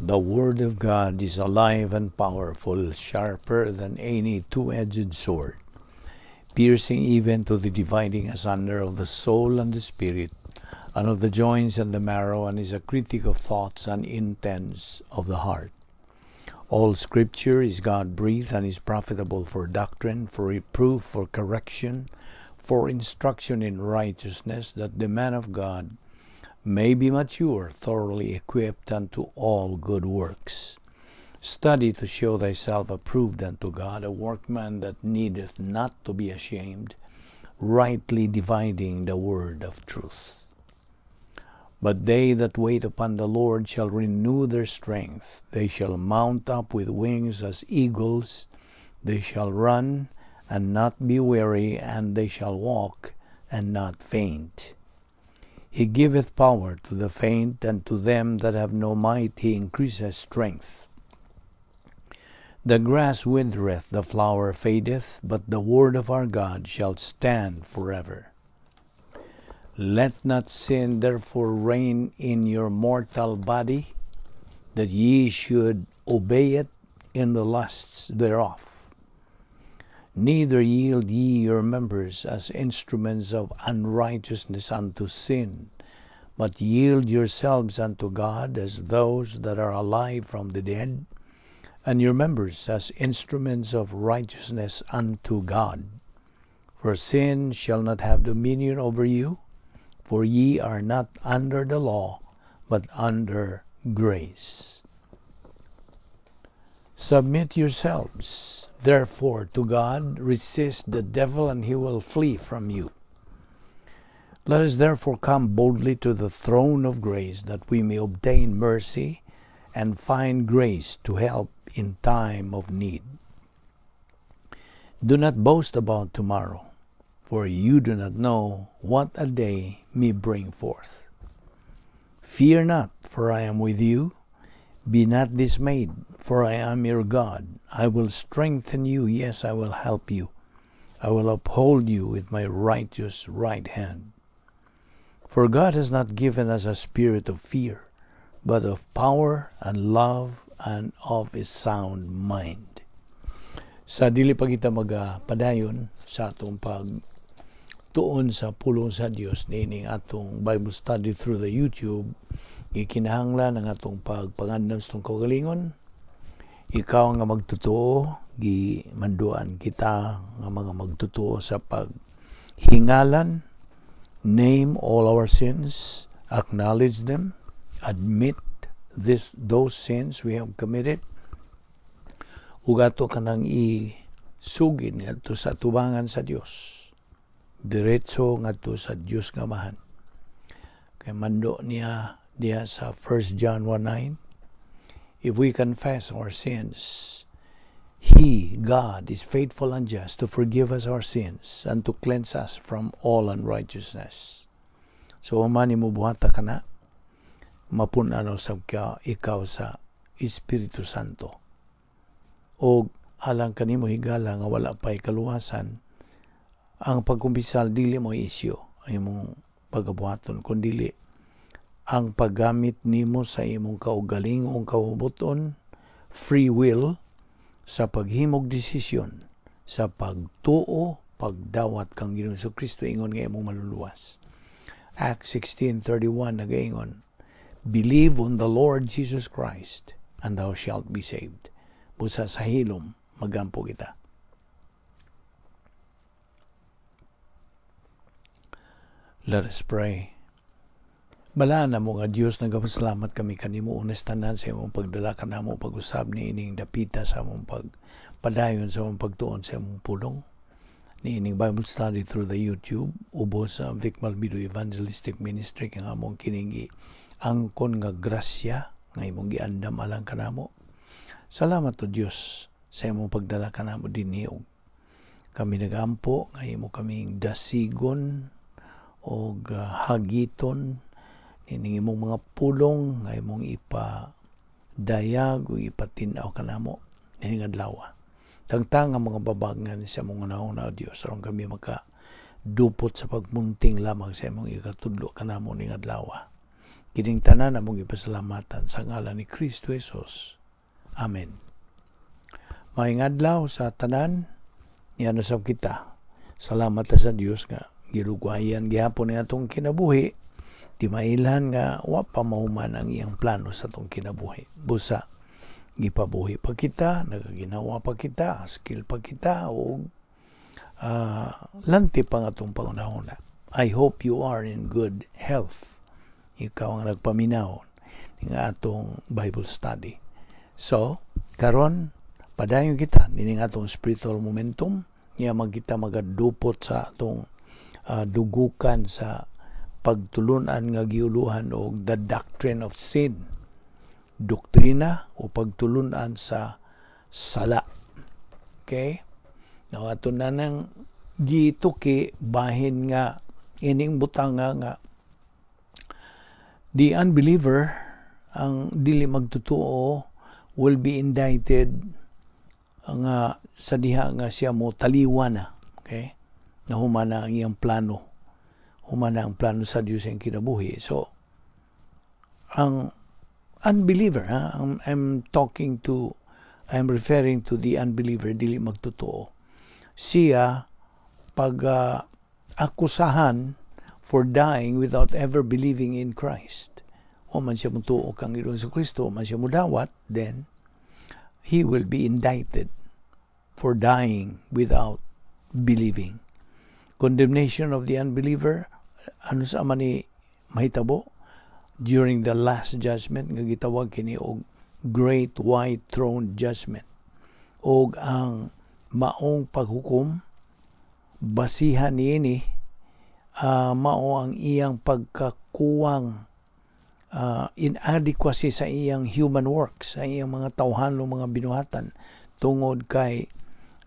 The Word of God is alive and powerful, sharper than any two-edged sword, piercing even to the dividing asunder of the soul and the spirit, and of the joints and the marrow, and is a critic of thoughts and intents of the heart. All Scripture is God-breathed and is profitable for doctrine, for reproof, for correction, for instruction in righteousness, that the man of God may be mature, thoroughly equipped unto all good works. Study to show thyself approved unto God, a workman that needeth not to be ashamed, rightly dividing the word of truth. But they that wait upon the Lord shall renew their strength. They shall mount up with wings as eagles. They shall run and not be weary, and they shall walk and not faint. He giveth power to the faint, and to them that have no might he increaseth strength. The grass withereth, the flower fadeth, but the word of our God shall stand forever. Let not sin therefore reign in your mortal body, that ye should obey it in the lusts thereof. Neither yield ye your members as instruments of unrighteousness unto sin, but yield yourselves unto God as those that are alive from the dead, and your members as instruments of righteousness unto God. For sin shall not have dominion over you, for ye are not under the law, but under grace. Submit yourselves, therefore, to God. Resist the devil, and he will flee from you. Let us therefore come boldly to the throne of grace, that we may obtain mercy and find grace to help in time of need. Do not boast about tomorrow, for you do not know what a day may bring forth. Fear not, for I am with you. Be not dismayed, for I am your God. I will strengthen you, yes, I will help you. I will uphold you with my righteous right hand. For God has not given us a spirit of fear, but of power and love and of a sound mind. Sa dili pa kita magapadayon sa atong pagtuon sa pulong sa Dios niining atong Bible study through the YouTube, gikinahanglan ang atong pagpangandam sa atong kaugalingon. Ikaw nga magtotoo, gimanduan kita nga mga magtotoo sa paghingalan, name all our sins, acknowledge them, admit those sins we have committed, ug ato kanang isugid ngadto sa tubangan sa Dios, diretso ngadto sa Dios nga Amahan. Kay mando niya diha sa 1 John 1:9, if we confess our sins, He, God, is faithful and just to forgive us our sins and to cleanse us from all unrighteousness. So, human nimo buhata kana, mapun-an usab ka ikaw sa Espiritu Santo. O alang kanimo higala nga wala pa'y kaluwasan, ang pagkumpisal dili mo isyu ang imong pagabuhaton, kun dili ang paggamit nimo sa imong kaugalingong kabubut-on, free will, sa paghimog desisyon, sa pagtuo, pagdawat kang Ginoong Kristo ingon nga imong maluluwas. Acts 16:31 nagaingon, "Believe on the Lord Jesus Christ and thou shalt be saved." Busa sa hilom magampo kita. Let us pray. Balaan na mo nga Dios, nagapasalamat kami kanimo unas tanan sa imong pagdala kanamo pag-usab niining dapita sa among pagpadayon sa among pagtuon sa imong pulong niining Bible study through the YouTube ubos sa Vic Malbido Evangelistic Ministry kang among kiningi angkon nga grasya nga imong giandam alang kanamo. Salamat o Dios sa imong pagdala kanamo dinhi og kami nagampo nga imo kaming dasigon og hagiton ining imong mga pulong nga imong ipadayag o ipatin-aw kanamo nining adlaw. Tangtang ang mga babag nga ni sa imong una-una, O Dios, aron kami makadupot sa pagmunting lamang sa imong ikatudlo kanamo ning adlaw. Kining tanan among ipasalamatan sa ngalan ni Kristo Jesus. Amen. Maayong adlaw sa tanan, niana sab kita. Salamat ta sa Dios nga gilugwayan gihapon ni atong kinabuhi. Di mailhan nga wa pa mahuman ang iyang plano sa atong kinabuhi. Busa gipabuhi pa kita, nagaginawa pa kita, skill pa kita, o lanti pa nga atong pangunahuna. I hope you are in good health. Ikaw ang nagpaminaw nga atong Bible study. So, karon padayon kita nining atong spiritual momentum nga magkita magadupot sa atong dugukan sa pagtulunan nga giuluhan og the doctrine of sin, doktrina o pagtulunan sa sala. Okay? Now, ato na nang gituki bahin nga ining butanga nga the unbeliever, ang dili magtutuo, will be indicted nga sa diha nga siya mo taliwa na. Okay? Nahuman na ang iyang plano. Human na ang plano sa Dios ang kinabuhi. So, ang unbeliever, ha? I'm referring to the unbeliever, dili magtotoo. Siya, pag akusahan for dying without ever believing in Christ. O man siya mutuo kang Ginoong Kristo, man siya mudawat, then he will be indicted for dying without believing. Condemnation of the unbeliever, ano sa man ni mahitabo? During the last judgment nga gitawag kini og Great White Throne Judgment, og ang maong paghukom basihan niini mao ang iyang pagkakuwang, inadequacy sa iyang human works, sa iyang mga tawhanong mga binuhatan, tungod kay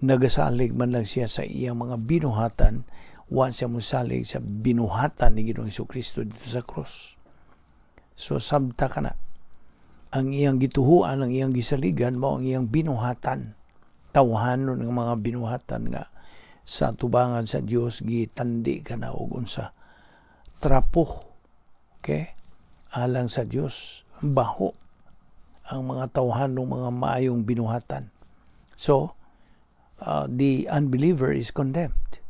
nagasalig man lang siya sa iyang mga binuhatan, wa siya mosalig sa binuhatan ni Ginoong Kristo dito sa cross. So sabta ka na. Ang iyang gituhuan, ang iyang gisaligan, mao ang iyang binuhatan. Tawhanon ng mga binuhatan nga sa tubangan sa Dios gitandi ka na og unsa, trapo. Okay? Alang sa Dios, baho ang mga tawhanong mga maayong binuhatan. So, the unbeliever is condemned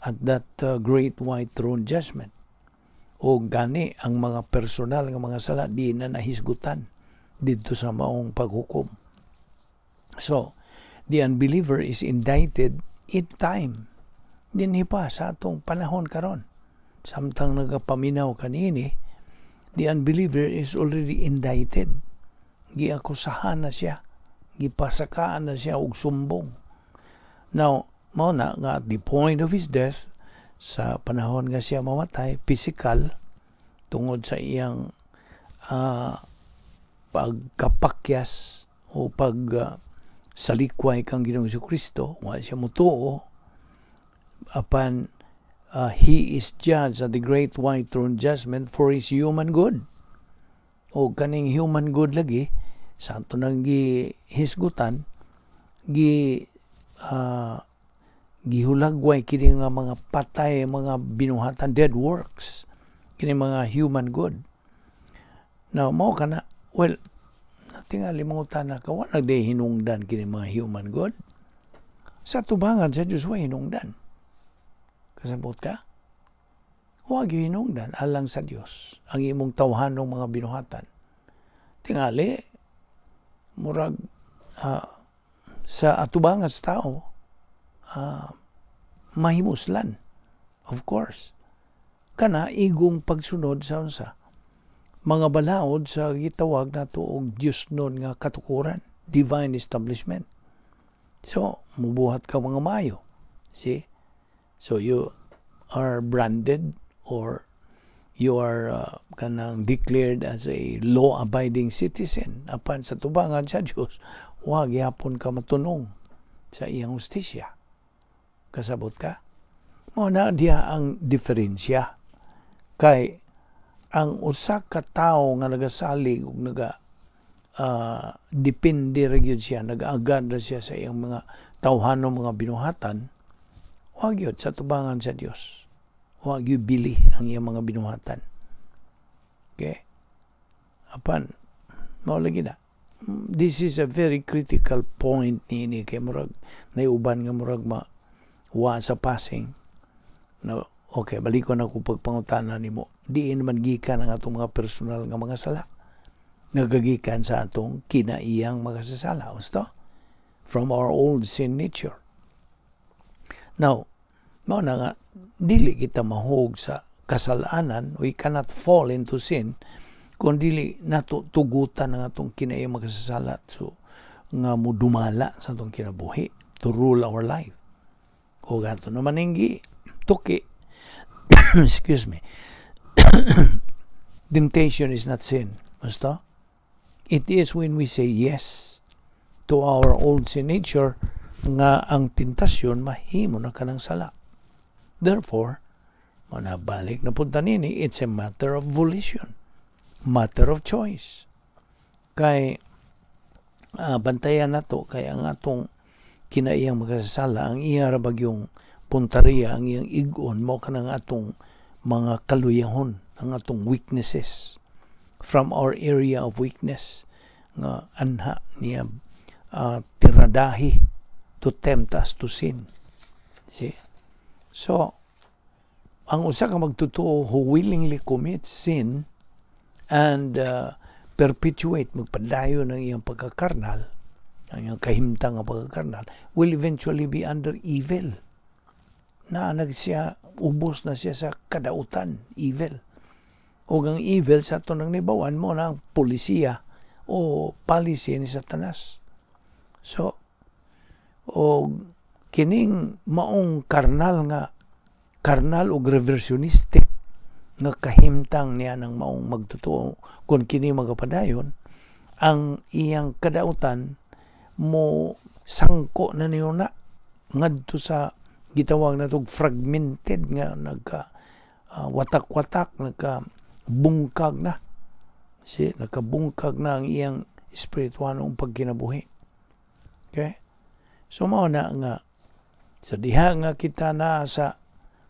at that Great White Throne Judgment. O gani ang mga personal nga mga sala di na nahisgutan didto sa maong paghukom. So, the unbeliever is indicted in time. Dinhi pa sa atong panahon karon. Samtang nagapaminaw kanini, the unbeliever is already indicted. Giakusahan na siya. Gipasakaan na siya og sumbong. Now, mao na nga at the point of his death, sa panahon nga siya mamatay, physical, tungod sa iyang pagkapakyas o pag salikway kang Ginoong Kristo, wa siya mutuo, apan he is judged at the Great White Throne Judgment for his human good. O kaning human good lagi, sa ato nang gihisgutan, gihulagway kini nga mga patay mga binuhatan, dead works, kini mga human good. Now, mao kana, well, tingali mangutana ka, wa nagday hinungdan kini mga human good? Sa tubangan sa Diyos, wa hinungdan. Kasabot ka? Wa hinungdan alang sa Dios ang imong tawhanong mga binuhatan. Tingali murag sa atubangan sa tao, mahimuslan. Of course. Kana igong pagsunod sa unsa? Mga balaod sa gitawag nato og Dios nun nga katukuran, divine establishment. So, mubuhat ka mga mayo. See? So, you are branded or you are kanang declared as a law-abiding citizen. Apan sa tubangan sa Dios, wa gihapon ka matunong sa iyang hustisya. Kasabot ka? Mao na diha ang diferensya. Kay ang usa ka tawo nga nagasalig ug naga depende ra gyud siya, nagaagad ra siya sa iyang mga tawhanong mga binuhatan, wa gyud sa tubangan sa Dios. Wa gyud bili ang iyang mga binuhatan. Okay? Apan mao lagi na. This is a very critical point niini kay murag naiuban nga murag ma wa sa passing. No, okay, balikon ako pagpangutana nimo. Diin man gikan ang atong mga personal nga mga sala? Nagagikan sa atong kinaiyang makasasala. Gusto? From our old sin nature. Now, mao na nga dili kita mahug sa kasalanan, we cannot fall into sin kung dili nato tugutan ang atong kinaiyang makasasala so nga mudumala sa atong kinabuhi, to rule our life. O gato naman inggi tuki, excuse me, temptation is not sin. Basta it is when we say yes to our old sin nature nga ang tentasyon mahimo na kanang sala. Therefore, manabalik na punta nini, it's a matter of volition, matter of choice. Kay bantayan nato kay ang atong kinaiyang makasasala, ang iya ra bagyong puntariya, ang iyang igon mo kanang atong mga kaluyahon, ang atong weaknesses, from our area of weakness nga anha niya tiradahi to tempt us to sin. See? So, ang usa ka magtotoo who willingly commits sin and perpetuate, magpadayon ng iyang pagkakarnal, ang iyang kahimtang nga pagkakarnal, will eventually be under evil. Na nag siya, ubos na siya sa kadautan, evil. O ang evil sa ato nang nibawan mo na ang polisiya o policy ni Satanas. So, o kining maong karnal nga karnal og reversionistic nga kahimtang niya ng maong magtotoo, kung kini magapadayon ang iyang kadautan, mo sangko na niyo na ngadto sa gitawag natog fragmented nga nagka watak-watak, nagka bungkag na si nagkabungkag na ang iyang espirituanong pagkinabuhi. Okay, so mao na nga sa diha nga kita na sa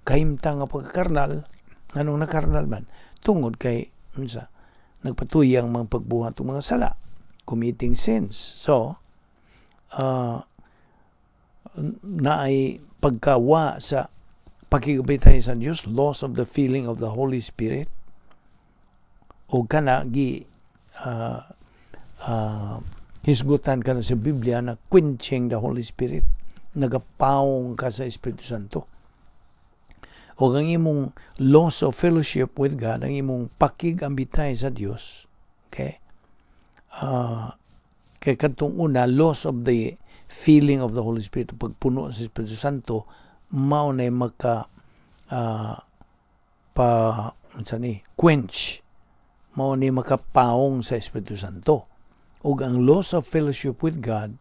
kahimtang nga pagkakarnal, nganong nakarnal man? Tungod kay unsa? Nagpatuyang mga pagbuhat ng mga sala, committing sins. So naay pagkawa sa pakigabitay sa Dios, loss of the feeling of the Holy Spirit, o kana gi hisgutan ka na sa Biblia na quenching the Holy Spirit, nagapawong ka sa Espiritu Santo. O ang imong loss of fellowship with God, ang imong pakigambitay sa Dios, okay, kay kadtong una, loss of the feeling of the Holy Spirit, pagpuno sa Espiritu Santo, mao na maka pa unsa ni, quench, mao ni makapaong sa Espiritu Santo. Ug ang loss of fellowship with God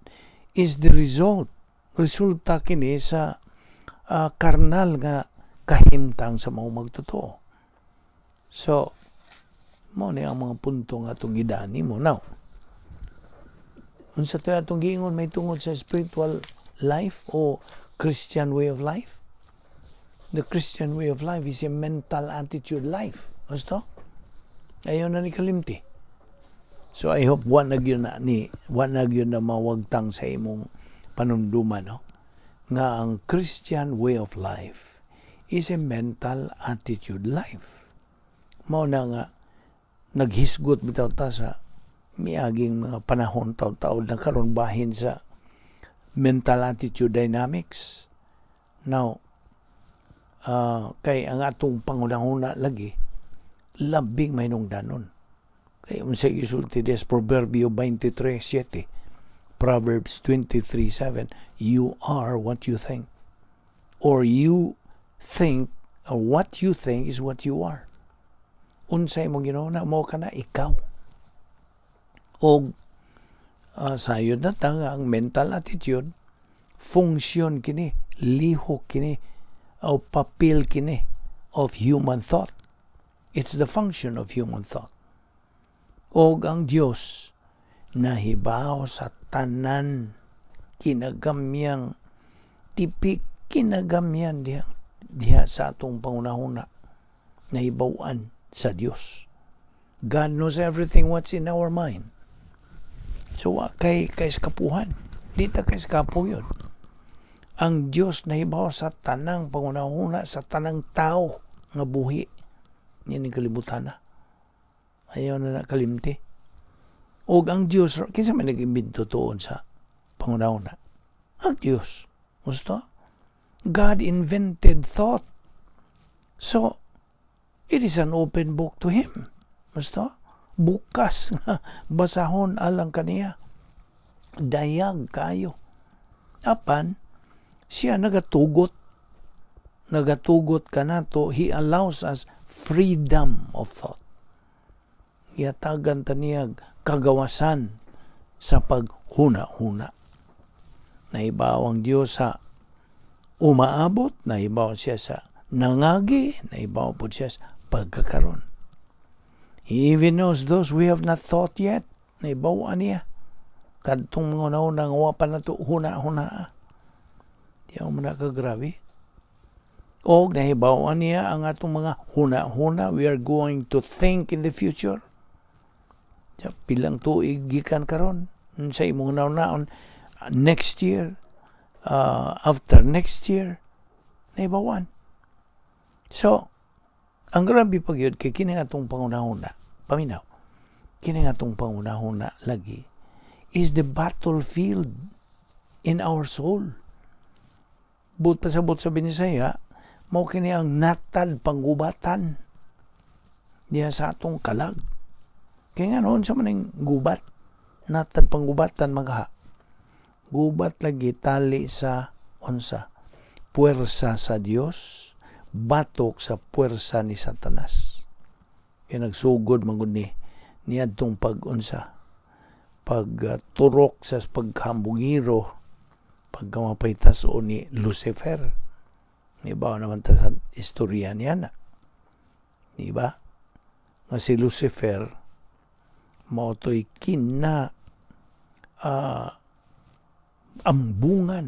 is the result, resulta kini sa karnal nga kahimtang sa mga magtotoo. So mao ni ang mga punto nga atong gidani mo. Now, unsa to atong giingon may tungod sa spiritual life o Christian way of life? The Christian way of life is a mental attitude life. Gusto? Ayaw na ni kalimti. So I hope wa na gyud na mawagtang sa imong panumduman, no, nga ang Christian way of life is a mental attitude life. Mao na nga naghisgot bitaw ta sa miaging mga panahon, taon-taon na karon, bahin sa mental attitude dynamics. Now, kay ang atong pangunahuna lagi labing mahinungdanon. Kay unsay gisulti des Proverbio 23:7, Proverbs 23:7, "You are what you think." Or you think, or what you think is what you are. Unsay imong ginahuna, mo ka na ikaw. Og sayod na ta nga ang mental attitude, function kini, lihok kini, o papel kini of human thought. It's the function of human thought. Og ang Dios nahibaw sa tanan kinagamyang tipik, kinagamyan diha, diha sa atong pangunahuna, nahibaw-an sa Dios. God knows everything what's in our mind. So, wa kay kaeskapuhan. Di ta kaeskapo gyud. Ang Dios nahibaw sa tanang panghunahuna sa tanang tao nga buhi niini kalibutan na. Ayaw na na kalimti. Og ang Dios, kinsa man nag-imbento tuon sa panghunahuna? Ang Dios. Gusto? God invented thought. So, it is an open book to Him. Gusto? Bukas nga basahon alang kaniya. Dayag kayo. Apan, siya nagatugot. Nagatugot kanato. He allows us freedom of thought. Gihatagan ta niya kagawasan sa paghuna-huna. Nahibaw ang Dios sa umaabot, nahibaw siya sa nangagi, nahibaw pod siya sa pagkakaron. He even knows those we have not thought yet. Nahibaw niya. Kadtong mga una nga wa pa nato huna-huna. Di ako man kagrabe. O nahibaw niya ang atong mga huna-huna we are going to think in the future. Sa pilang tuig gikan karon sa imong naon next year, after next year, nahibawan. So, ang grabe pa gyud kay kini atong panghunahuna, paminaw. Kini atong panghunahuna lagi is the battlefield in our soul. Buot pasabot sa Binisaya, mao kini ang natad panggubatan diha sa atong kalag. Kaya nga noon sa maning gubat, natad panggubatan magaha. Gubat lagi tali sa unsa, puwersa sa Dios, batok sa puwersa ni Satanas. Kaya nagsugod man ni niadtong pag-unsa, pag turok sa paghambugiro, pagkamapaytas o ni Lucifer. Iba naman ta sa istorya niya na. Di ba? Nga si Lucifer, mao to'y kina ambungan,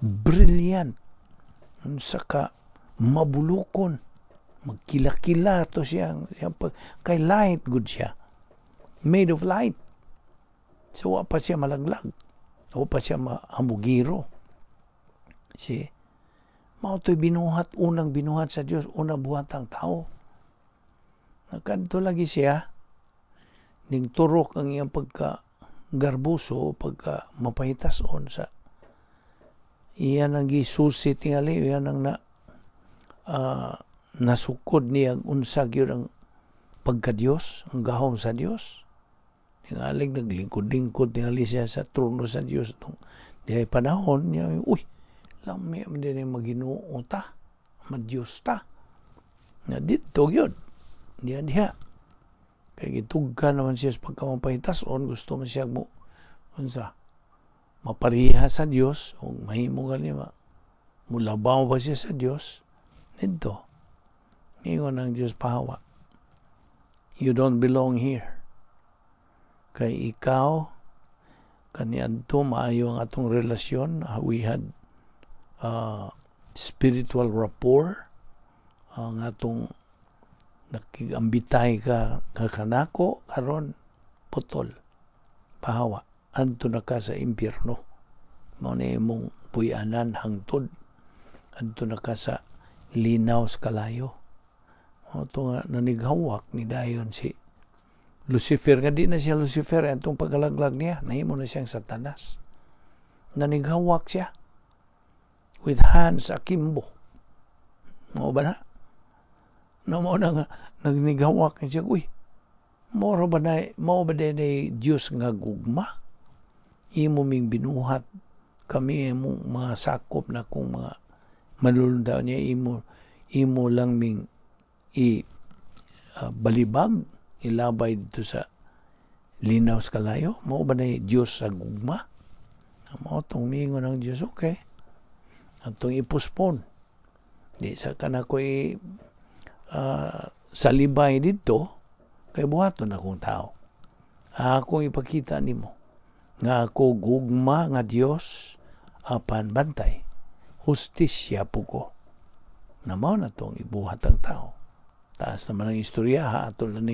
brilliant, unsa ka mabulukon, magkila-kila to siya, siya pag, kay light good siya, made of light. So wa pa siya malaglag, wa pa siya mahambugiro. Si mao to'y binuhat, unang binuhat sa Dios, unang buhat ang tao. Nakadto lagi siya, ning turok ang iyang pagka garbuso, pagka mapahitason sa iyan ang gisusi tingali, iyan ang na nasukod niya unsa gyud ang pagka-Dios, ang gahom sa Dios. Tingalig naglingkod-lingkod tingali siya sa trono sa Dios itong dihay panahon niya, uy, lami man din Maginoo ta, ma-Dios ta. Na didto gyud, diha diha. Kay gitugka naman siya sa pagkamapahitason, gusto man siya mo unsa mapariha sa Dios o mahimo gani ma mulabaw ba siya sa Dios nidto. Ingon ang Dios, "Pahawa. You don't belong here. Kay ikaw kaniadto maayo ang atong relasyon, we had spiritual rapport, ang atong nakigambitay ka kakanako, karon putol, pahawa, adto na ka sa impyerno, mao na imong puy-anan hangtod adto na ka sa linaw sa kalayo." Mao to nga nanighawak ni dayon si Lucifer, nga di na siya Lucifer atong pagkalaglag niya, nahimo na siyang Satanas. Nanighawak siya with hands akimbo. Mao ba na? No, mao na nga nagnigawak siya, uy, mao ba na, mao ba din Dios nga gugma? Imo ming binuhat kami, imong mga sakop na kung mga manlulundaw niya, imo imo lang ming i balibag, ilabay dito sa linaw sa kalayo. Mao ba na Dios sa gugma? Mao tong miingon ang Dios, "Okay, atong i-postpone, di sa kanako i salibay dito kay buhaton akong tao. Akong ipakita nimo nga ako gugma nga Dios, apan bantay, hustisya po ko." Na mao na tong ibuhat ang tao. Taas naman ang istorya ha, ato lang.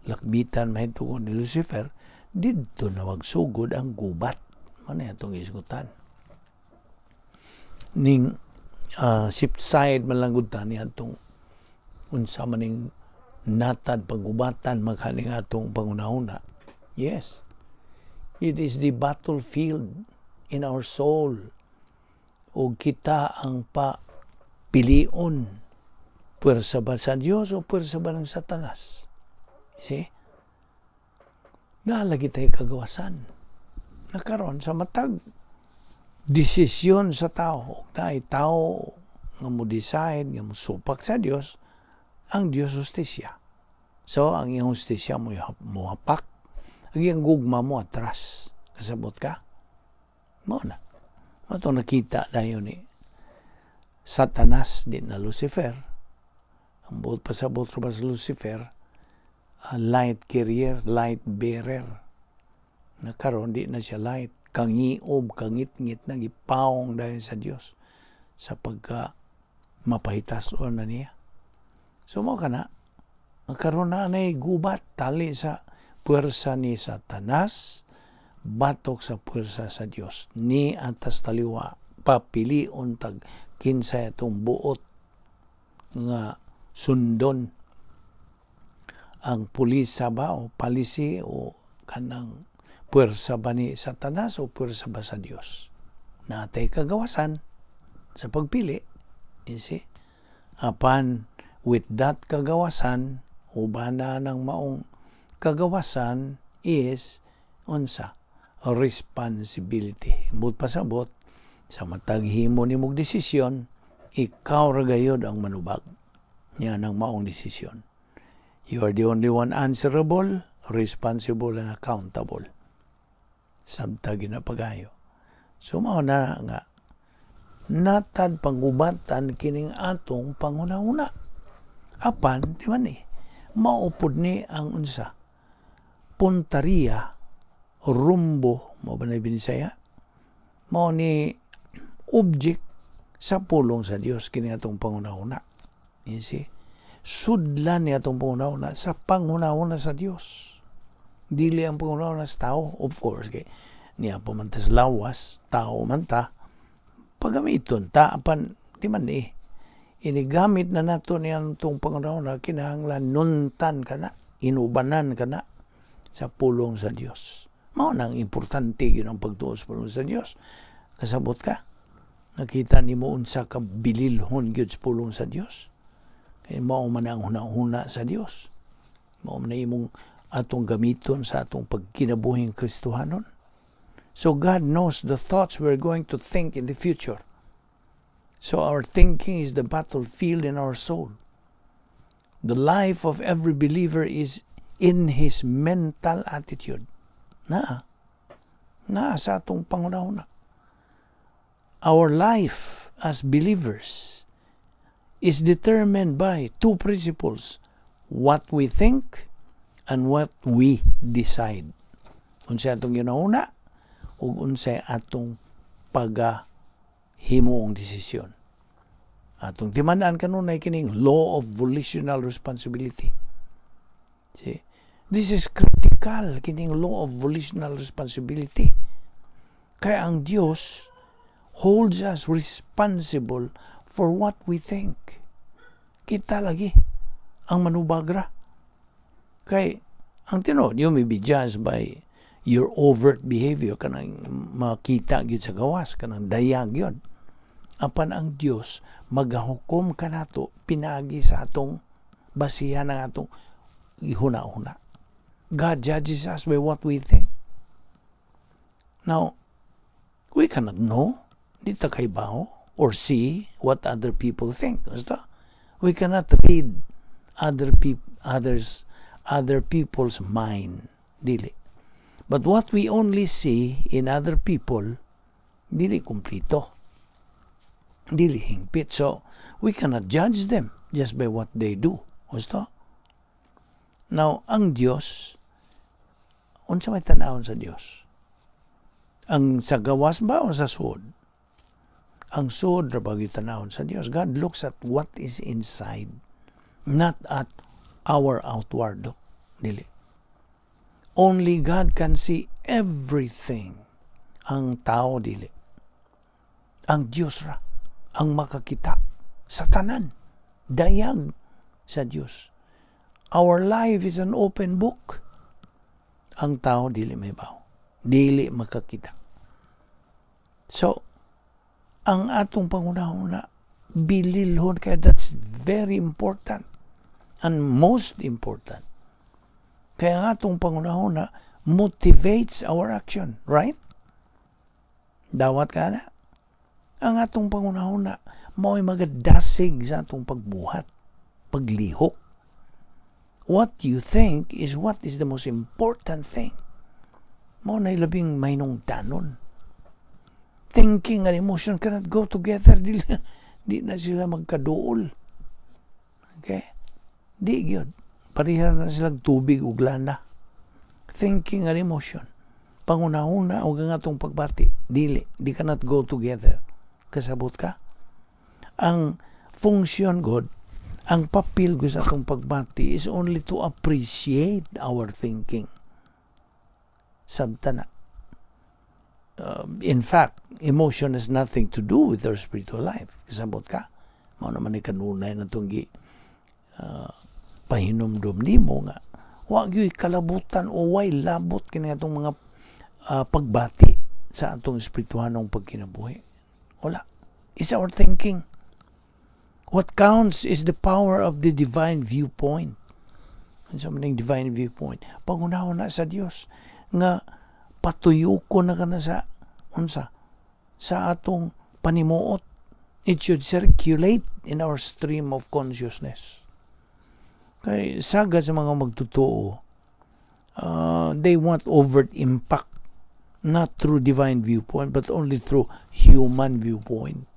Lakbitan mahitungod ni Lucifer, didto na magsugod ang gubat. Mao na atong isgutan. Ning side man lang gud ta ni atong unsa maning natad pagubatan maghaning atong pangunahuna. Yes. It is the battlefield in our soul. O kita ang pa pilion, puwersa ba sa Dios o puwersa ba ng Satanas? See? Nalagi tayo kagawasan. Nakaron sa matag desisyon sa tao, ug naay tao nga mo decide nga mosupak sa Dios, ang Dios hustisya. So, ang iyang hustisya mo mohapak, ang iyang gugma mo atras. Kasabot ka? Mao na. Mao nakita dayon ni Satanas, di na Lucifer. Ang buot pasabot ra sa Lucifer, a light carrier, light bearer. Na karon di na siya light. Kangiob, kangitngit na gipawong dayon sa Dios sa pagka mapahitas na niya. So mao kana, karon na nay gubat tali sa puwersa ni Satanas batok sa puwersa sa Dios. Ni atas taliwa papilion tag kinsa atong buot nga sundon, ang pulisa ba o policy o kanang puwersa ba ni Satanas o puwersa ba sa Dios. Natay kagawasan sa pagpili. You see? Apan with that kagawasan, ubana ng maong kagawasan is unsa? Responsibility. But pasabot, sa matag himo nimog desisyon, ikaw ra gayod ang manubag niya ng maong desisyon. You are the only one answerable, responsible, and accountable. Sabta ginapagayo. So mao na nga natad pangubatan kining atong panghuna-huna. Apan, di man ni, maupod ni ang unsa? Puntariya, rumbo, mao ba na Binisaya? Mao ni object sa pulong sa Dios kini atong panghuna-huna. You see? Sudlan ni atong panghuna-huna sa panghuna-huna sa Dios. Dili ang panghuna-huna sa tao, of course, kay niya pa man ta sa lawas, tao man ta, pagamiton ta, apan di man ni inigamit na nato niyan itong panghuna-huna, kinahanglan nuntan ka na, inubanan ka na sa pulong sa Dios. Mao nang importante yun ang pagtuo sa pulong sa Dios. Kasabot ka? Nakita nimo unsa ka bililhon gyud sa pulong sa Dios. Kay mao man ang huna-huna sa Dios. Mao man imong atong gamiton sa atong pagkinabuhing Kristohanon. So God knows the thoughts we're going to think in the future. So our thinking is the battlefield in our soul. The life of every believer is in his mental attitude. Na, na sa atong panghuna-huna. Our life as believers is determined by two principles: what we think and what we decide. Unsa atong ginahuna ug unsay atong pagahimuong desisyon. Atong timan-an kanunay kining law of volitional responsibility. See? This is critical kining law of volitional responsibility. Kaya ang Dios holds us responsible for what we think. Kita lagi ang manubagra. Kay ang tinuod, you may be judged by your overt behavior, kanang makita gyud sa gawas, kanang dayag yun. Apan ang Dios magahukom kanato pinagi sa atong basihan ng atong ihuna-huna. God judges us by what we think. Now, we cannot know, di ta kaybaw, or see what other people think. Basta, we cannot read other people's mind. Dili. But what we only see in other people, dili kumplito. Dili hingpit. So, we cannot judge them just by what they do. Gusto? Now, ang Dios, unsa may tan-awon sa Dios? Ang sa gawas ba o sa suod? Ang suod ra ba tan-awon sa Dios? God looks at what is inside, not at our outward look. Dili. Only God can see everything. Ang tao dili. Ang Dios ra ang makakita sa tanan. Dayag sa Dios. Our life is an open book. Ang tao dili mahibaw. Dili makakita. So, ang atong panghunahuna bililhon kay that's very important and most important. Kaya ang atong panghunahuna motivates our action, right? Dawat ka na. Ang atong panghunahuna mao'y magadasig sa atong pagbuhat, paglihok. What you think is what is the most important thing. Mao na labing mahinungdanon. Thinking and emotion cannot go together. Di na sila magkaduol. Okay? Di gyud. Pareha na silang tubig ug lana. Thinking and emotion. Panghunahuna ug ang atong pagbati. Dili. Di cannot go together. Kasabot ka? Ang function God, ang papel ko sa atong pagbati is only to appreciate our thinking. Sabta na. In fact, emotion has nothing to do with our spiritual life. Kasabot ka? Mao naman ni kanunay na itong pahinumdum nimo nga wa gyud kalabutan o way labot kini atong mga pagbati sa atong espirituhanong pagkinabuhi. Wala. It's our thinking. What counts is the power of the divine viewpoint. Unsa man ning divine viewpoint? Panghunahuna sa Dios nga patuyoko na kana sa unsa sa atong panimuot. It should circulate in our stream of consciousness. Kay saga sa mga magtotoo, they want overt impact, not through divine viewpoint but only through human viewpoint.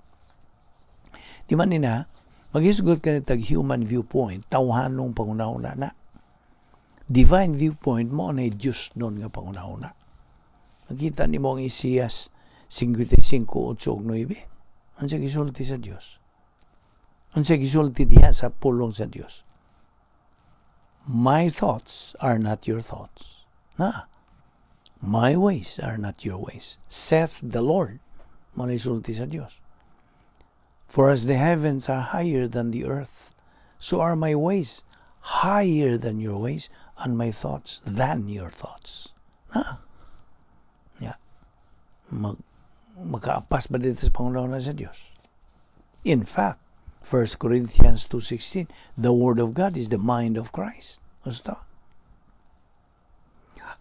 Di man nina, maghisgot ka tag human viewpoint, tawhanong panghunahuna na. Divine viewpoint mao na Diyos nun nga panghunahuna. Nakita nimo ang Isaias 55:8 ug 9. Unsa gisulti sa Dios? Unsa gisulti diha sa pulong sa Dios? "My thoughts are not your thoughts. Na. My ways are not your ways, saith the Lord." Mao sulti sa Dios. "For as the heavens are higher than the earth, so are my ways higher than your ways, and my thoughts than your thoughts." Na. Ya. Makaapas ba dito sa panghunahuna sa Dios? In fact, 1 Corinthians 2:16, the Word of God is the mind of Christ. Gusto?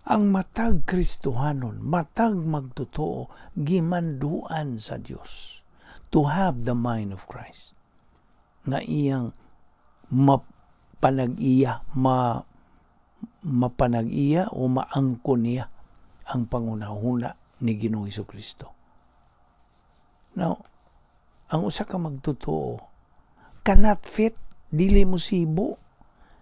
Ang matag Kristohanon, matag magtotoo, gimanduan sa Dios to have the mind of Christ. Nga iyang mapanag-iya, mapanag-iya o maangkon niya ang panghunahuna ni Ginoong Kristo. Now, ang usa ka magtotoo cannot fit, dili mo sibo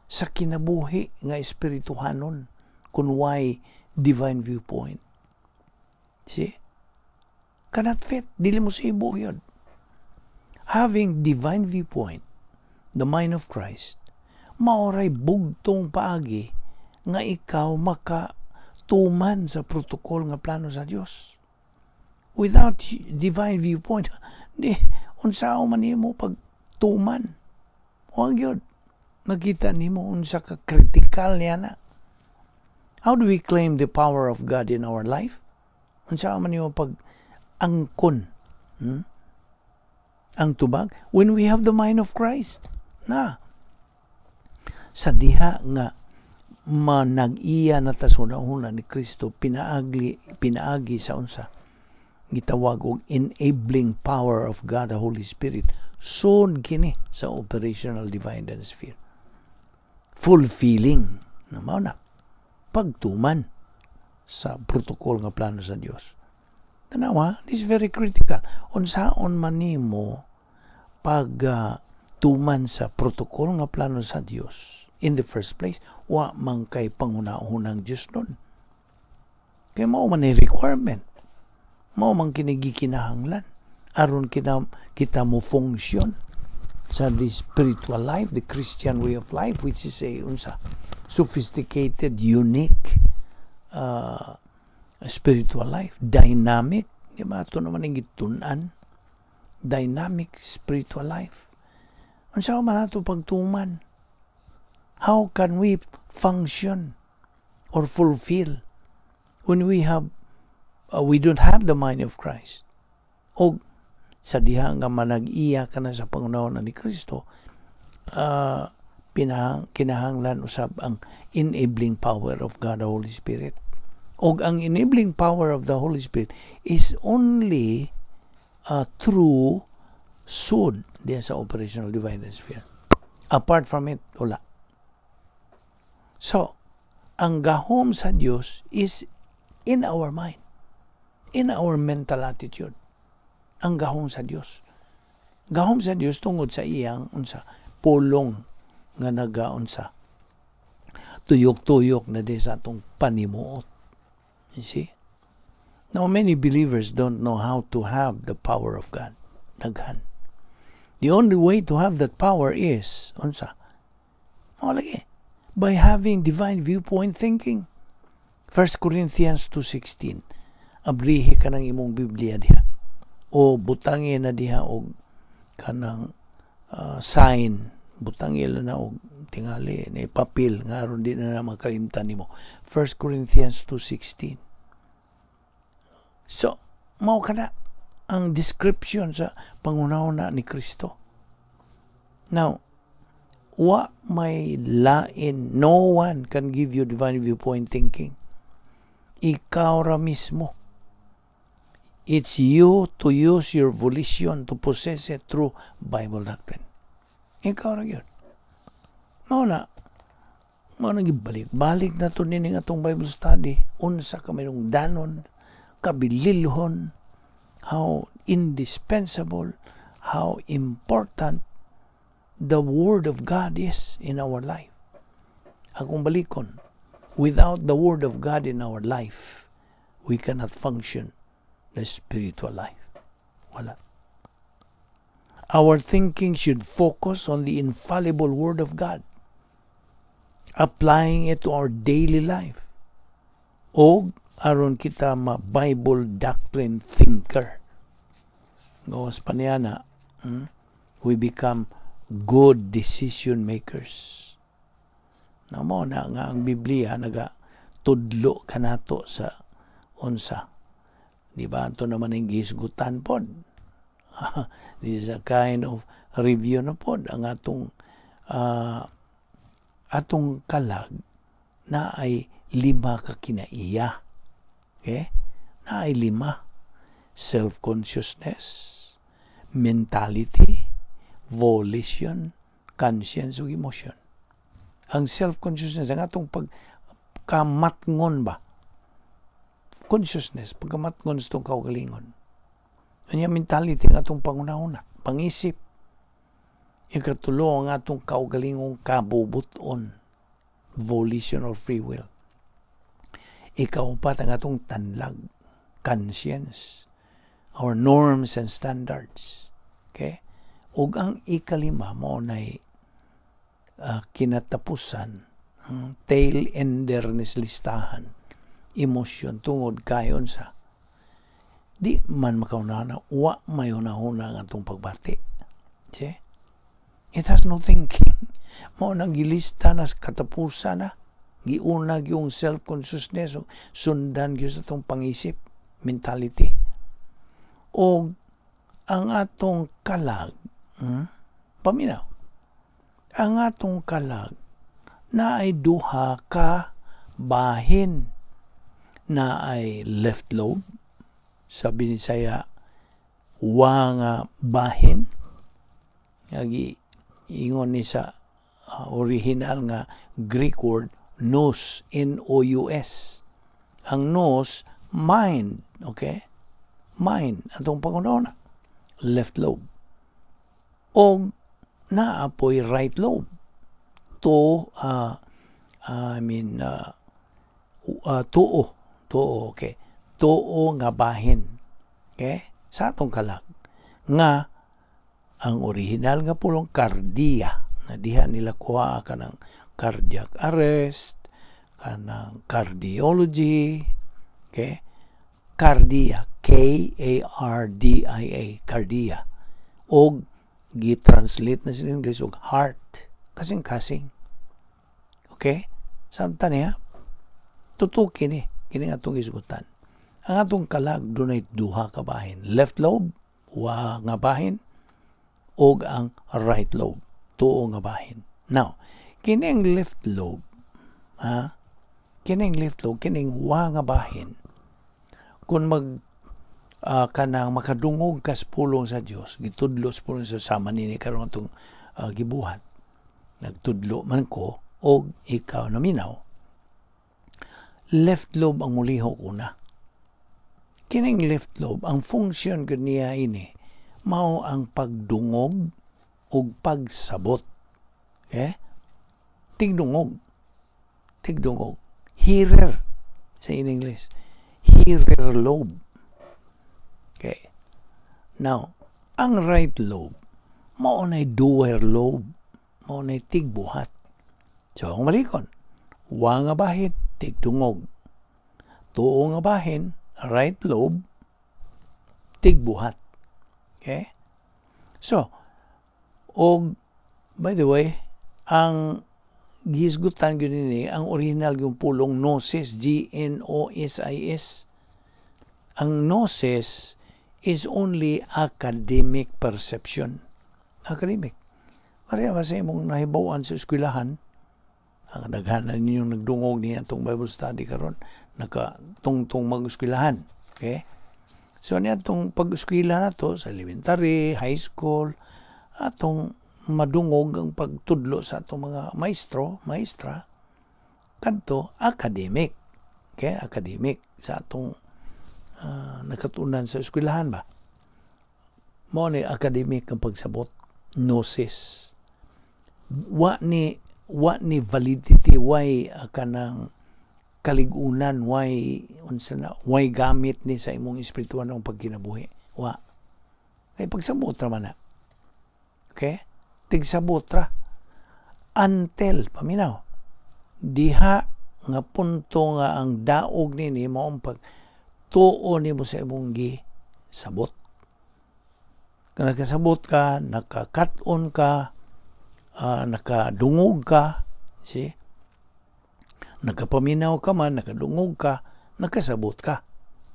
sa kinabuhi nga espirituhanon kung way divine viewpoint. See? Cannot fit. Dili mo sibo yun. Having divine viewpoint, the mind of Christ, maoray bugtong paagi nga ikaw maka tuman sa protocol nga plano sa Dios. Without divine viewpoint, di unsaon man nimo pagtuman? Wa gyud. Makita nimo unsa ka critical niya na. How do we claim the power of God in our life? Unsa man nimo pag angkon? Ang tubag when we have the mind of Christ. Na. Sa diha nga manag-iya na ta sa hunahuna ni Kristo pinaagi sa unsa gitawag og enabling power of God the Holy Spirit, sud kini sa operational divine sphere, fulfilling na mao na pagtuman sa protocol nga plano sa Dios. Tanawa, this is very critical. Unsaon man nimo pag tuman sa protocol nga plano sa Dios in the first place, wa man kay panghunahunang Dios nun? Kay mao man ni requirement, mao man kini gikinahanglan aron kita mo function. Sa the spiritual life, the Christian way of life, which is a unsa, sophisticated, unique spiritual life, dynamic, di ba? Ito naman ang gitun-an, dynamic spiritual life. Unsa man ato pagtuman? How can we function or fulfill when we don't have the mind of Christ? O sa diha nga manag-iya ka na sa panghunahuna ni Kristo, kinahanglan usab ang enabling power of God the Holy Spirit. Og ang enabling power of the Holy Spirit is only through sud diya sa operational divine sphere. Apart from it, wala. So, ang gahom sa Dios is in our mind, in our mental attitude. Ang gahom sa Dios. Gahom sa Dios tungod sa iyang unsa, pulong nga nagaunsa, tuyok-tuyok na di sa atong panimuot. You see? Now, many believers don't know how to have the power of God. Daghan. The only way to have that power is, unsa? Mao lagi, by having divine viewpoint thinking. 1 Corinthians 2.16. Abrihi ka ng imong Biblia diha. O butangi na diha og kanang sign. Butangi na og tingali ni papel nga aron di na makalimtan nimo. 1 Corinthians 2.16. So, mao kana ang description sa panghunahuna ni Kristo. Now, wa may lain, no one can give you divine viewpoint thinking. Ikaw ra mismo. It's you to use your volition to possess it through Bible doctrine. Ikaw ra gyud. Mao na gibalik. Balik na to nining atong Bible study. Unsa ka mayroong danon, kabililhon, how indispensable, how important the Word of God is in our life. Akong balikon, without the Word of God in our life, we cannot function the spiritual life. Wala. Our thinking should focus on the infallible Word of God, applying it to our daily life. O aron kita ma Bible doctrine thinker. Gawas pa niya na, we become good decision makers. Na mo na nga ang Biblia naga tudlo kanato sa unsa. Di ba? Ito naman ang gihisgutan pod. This is a kind of review na pod ang atong kalag na ay lima ka kinaiya. Okay? Na ay lima. Self-consciousness, mentality, volition, conscience, ug emotion. Ang self-consciousness, ang atong pagkamatngon ba? Consciousness, pagkamatngon sa itong kaugalingon. Ang mentality ang atong panghunahuna, pangisip. Ikatulo, ang atong kaugalingong kabubuton, volition or free will. Ikaupat, ang atong tanlag, conscience, our norms and standards. Okay? Ug ang ikalima mo nay kinatapusan, tail ender ni listahan, emosyon, tungod kayon sa di man makaunana, wa may hunahuna ang atong pagbati. See? It has no thinking. Mao nang gilista na sa katapusan na. Giuna yung self-consciousness, sundan gyud sa atong pangisip, mentality. O ang atong kalag, paminaw, ang atong kalag na ay duha ka bahin, na ay left lobe, sa Binisaya wa nga bahin, nga ingon ni sa original nga Greek word nous, Nous. Ang nous, mind, okay? Mind, atong panghunahuna, left lobe. O naapoy right lobe. To, I mean, tuo, tuo, okay. Tuo nga bahin. Okay? Sa atong kalag. Nga, Ang original nga pulong kardia, na diha nila kuha kanang cardiac arrest, kanang cardiology, okay? Kardia, Kardia, kardia. Og gi-translate na sa English og heart, kasing-kasing. Okay? Samtan niya, tutuki ni, kini atong isugutan. Ang atong kalag dunay duha ka bahin. Left lobe, wa nga bahin, og ang right lobe, tuo nga bahin. Now, kining left lobe, ha? Kining left lobe, kining wa nga bahin, kung mag kanang makadungog ka sa pulong sa Dios, gitudlo sa pulong sa sama nini karon atong gibuhat. Nagtudlo man ko og ikaw naminaw. Left lobe ang mulihok una. Kining left lobe, ang function gud niya ini mao ang pagdungog ug pagsabot. Okay? Tigdungog. Tigdungog. Hearer sa in English. Hearer lobe. Okay. Now, ang right lobe, mao nay doer lobe, mao nay tigbuhat. So, ang malikon, wa nga bahin, tigdungog. Tuo nga bahin, right lobe, tigbuhat. Okay? So, og by the way, ang gihisgutan gyud ni ang original yung pulong gnosis, Gnosis. Ang gnosis is only academic perception. Academic. Pareha ba sa imong nahibaw-an sa eskwelahan? Ang daghanan ninyong nagdungog niya atong Bible study karon, nakatungtong mag-eskwelahan. Okay? So niya atong pag-eskwela na to sa elementary, high school, atong madungog ang pagtudlo sa atong mga maestro, maestra, kadto academic. Okay? Academic sa atong nakatunan sa eskwelahan ba. Mao ni academic ang pagsabot, gnosis. Wa ni validity, way kanang kaligunan, way unsa na, way gamit ni sa imong espiritual ng pagkinabuhi. Wa. Kay pagsabot ra man na. Okay? Tigsabot ra. Until, paminaw, diha nga punto nga ang daog nini mao ang pag tuo nimo sa imong gisabot. Kung nakasabot ka, nakakat-on ka, nakadungog ka, see? Nakapaminaw ka man, nakadungog ka, nakasabot ka.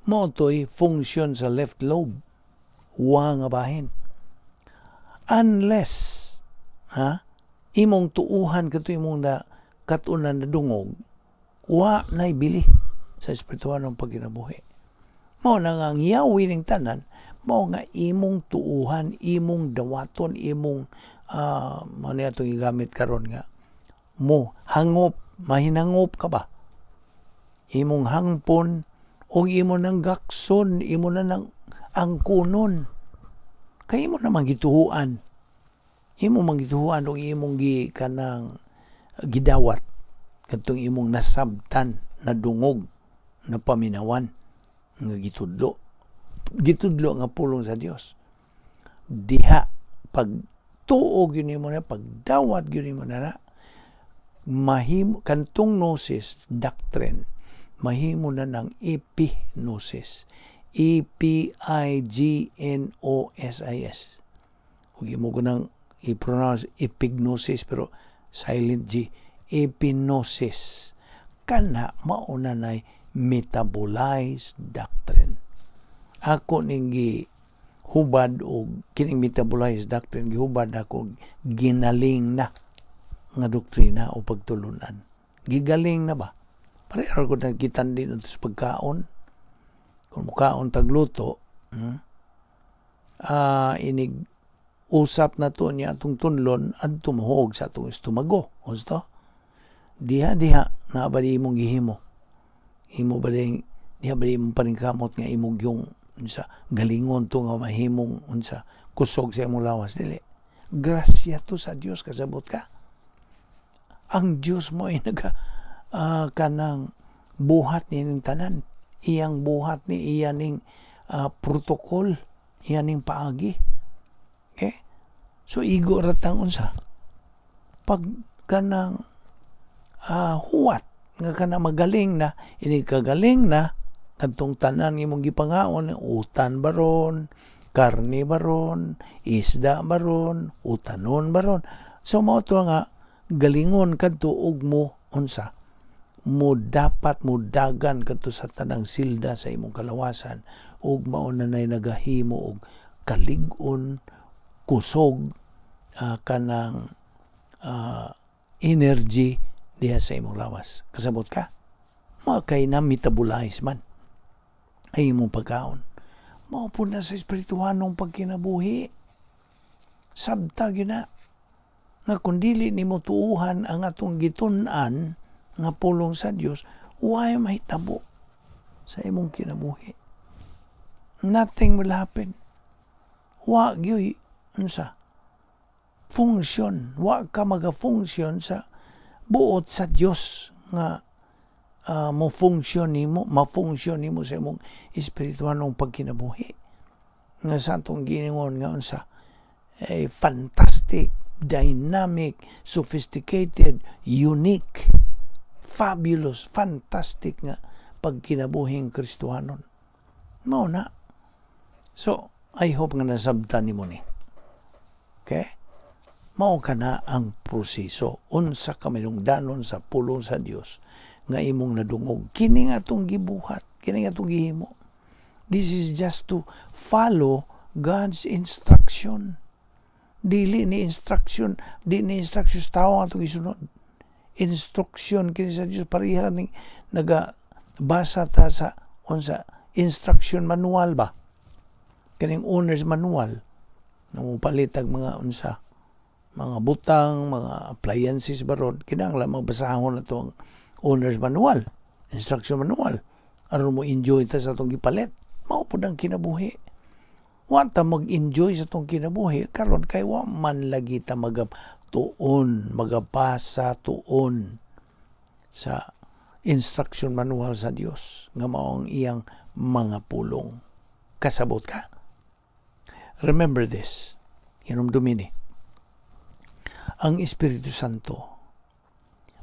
Mao to'y function sa left lobe. Wa nga bahin. Unless, ha, imong tuuhan kato imong na katunan na dungog, wa na'y bili sa espiritual ng pagkinabuhi. Mao na nga ang yawi ning tanan, mao nga imong tuuhan, imong dawaton, imong mao ni atong gigamit karon nga mo hangop, mahinangop ka ba? Imong hangpon o imo nang gakson, imo na nang angkunon. Kay imo namang gituhuan. Imo mang gituhuan og imong gi kanang gidawat kadtong imong nasabtan, nadungog, napaminawan nga gitudlo. Gitudlo nga pulong sa Dios. Diha pag tuo gyud nimo na, pagdawat gyud nimo na, mahimo kantong gnosis doctrine, mahimo na ng epignosis. Epignosis. Kung imo ko nang i-pronounce epignosis pero silent G, epignosis. Kana mauna nay metabolized doctrine. Ako ning gihubad og kining metabolized doctrine, gihubad ako ginaling na nga doktrina o pagtulunan. Gigaling na ba? Pareho ko nagkitan din sa pagkaon. Kung mukaon tagluto, inig usap na to niya atong tunlon adto mahuog sa atong estomago. Gusto? Diha diha na ba di imong gihimo? Imo ba di diha ba di imong paningkamot nga imong yung unsa galingon to nga mahimong unsa kusog sa imong lawas? Dili. Grasya to sa Dios, kasabot ka. Ang Dios mo ay naga kanang buhat ni ning tanan. Iyang buhat ni iya ning protocol, iya ning paagi. Okay? So igo ra tang unsa? Pag kanang huwat nga kana magaling na, inig kagaling na kadtong tanan imong gipangaon, utan baron, karne baron, isda baron, utanon baron. So mao to nga galingon kadto og mo unsa, mo dapat mo dagan kadto sa tanang silda sa imong kalawasan ug mao na nay nagahimo og kalig-on, kusog, kanang energy diha sa imong lawas. Kasabot ka? Mao kay na metabolize man ay imong pagkaon. Mao pud na sa espirituhanong pagkinabuhi. Sabta gyud na nga kung dili nimo tuuhan ang atong gitun-an nga pulong sa Dios, way mahitabo sa imong kinabuhi. Nothing will happen. Wa gyud unsa function, wa ka maga-function sa buot sa Dios nga mo function nimo, ma-function nimo sa imong espirituhanong pagkinabuhi. Nga sa atong giingon nga unsa, eh, fantastic, dynamic, sophisticated, unique, fabulous, fantastic nga pagkinabuhing Kristohanon. Mao na. So, I hope nga nasabtan nimo ni. Okay? Mao kana ang proseso unsa ka minungdanon sa pulong sa Dios nga imong nadungog. Kini nga atong gibuhat, kini nga atong gihimo. This is just to follow God's instruction. Dili ni instruction, di ni instruction sa tao ang atong gisunod. Instruction kini sa Dios, pareha ning nagabasa ta sa unsa, instruction manual ba? Kaning owner's manual nga mopalit og mga unsa, mga butang, mga appliances baron, kinahanglan magbasahon na to ang owner's manual, instruction manual, aron mo enjoy ta sa atong gipalit. Mao pud ang kinabuhi. Wa ta mag-enjoy sa atong kinabuhi karon kay wa man lagi ta magatuon, magabasa tuon sa instruction manual sa Dios nga mao ang iyang mga pulong. Kasabot ka? Remember this. Hinumdumi ni. Ang Espiritu Santo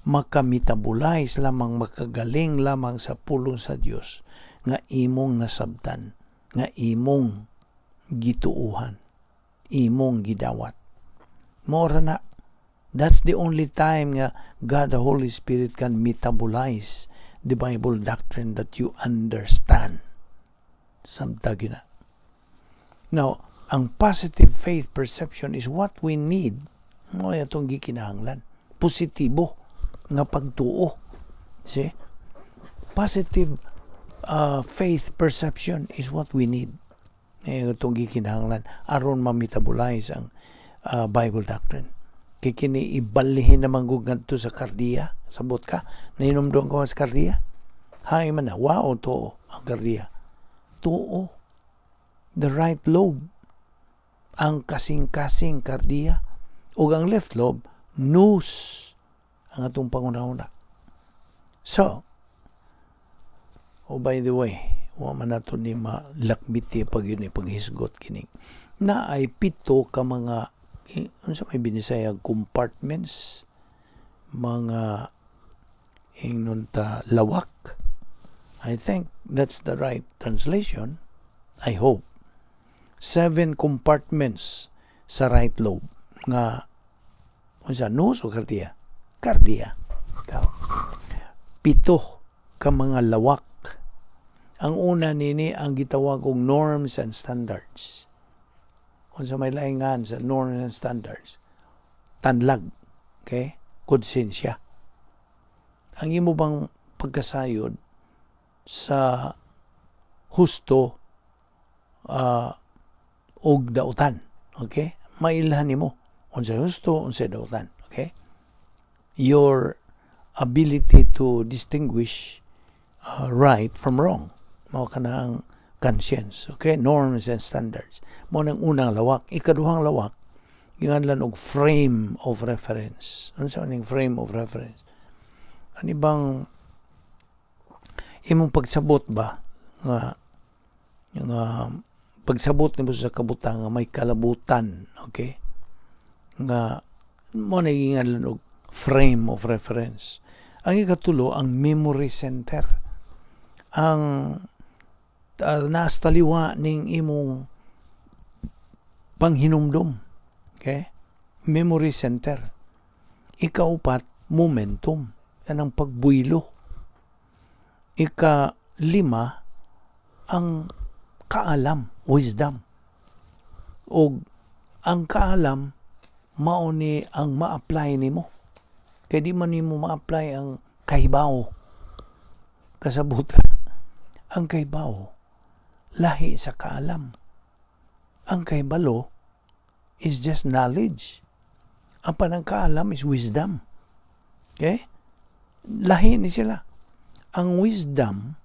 makametabolize lamang, makagaling lamang sa pulong sa Dios nga imong nasabtan, nga imong gituuhan, imong gidawat. Mao ra na. That's the only time nga God the Holy Spirit can metabolize the Bible doctrine that you understand. Samtag yun na. Now, ang positive faith perception is what we need. Mao atong gikinahanglan. Positibo nga pagtuo. See? Positive faith perception is what we need. Eh, itong gikinahanglan aron ma-metabolize ang Bible doctrine. Kay kini ibalihin naman gud ngadto sa kardiya. Sabot ka? Nahinumdum ka sa kardiya? Hay man na, wow, tuo ang kardiya. Tuo. The right lobe. Ang kasing-kasing kardiya. Ug ang left lobe, nous, ang atong pangunahuna. So, oh, by the way, wa man nato ni malakbiti pag yun paghisgot kini. Na ay pito ka mga unsa may Binisaya, compartments, mga ingnon ta lawak. I think that's the right translation. I hope. Seven compartments sa right lobe nga unsa, nous o kardiya? Kardiya. Ikaw. Pito ka mga lawak. Ang una nini ang gitawag og norms and standards. Unsa may laingan sa norms and standards? Tanlag. Okay? Konsensya. Ang imo bang pagkasayod sa husto og dautan. Okay? Mailhan nimo unsay husto, unsay dautan. Okay? Your ability to distinguish right from wrong. Mao kana ang conscience. Okay? Norms and standards. Mao nang unang lawak. Ikaduhang lawak, giinganlan og frame of reference. Ano sa ning frame of reference? Ani bang imong pagsabot ba nga pagsabot nimo sa kabutang nga may kalabutan, okay? Nga mao na gingalan og frame of reference. Ang ikatulo, ang memory center. Ang naas taliwa ning imong panghinumdum. Okay? Memory center. Ikaupat, momentum. Yan ang pagbuylo. Ika-lima, ang kaalam, wisdom. O ang kaalam, mao ni ang ma-apply nimo. Kay di man nimo ma-apply ang kahibaw. Kasabot ka. Ang kahibaw, lahi sa kaalam. Ang kahibalo is just knowledge. Apan ang kaalam is wisdom. Okay? Lahi ni sila. Ang wisdom,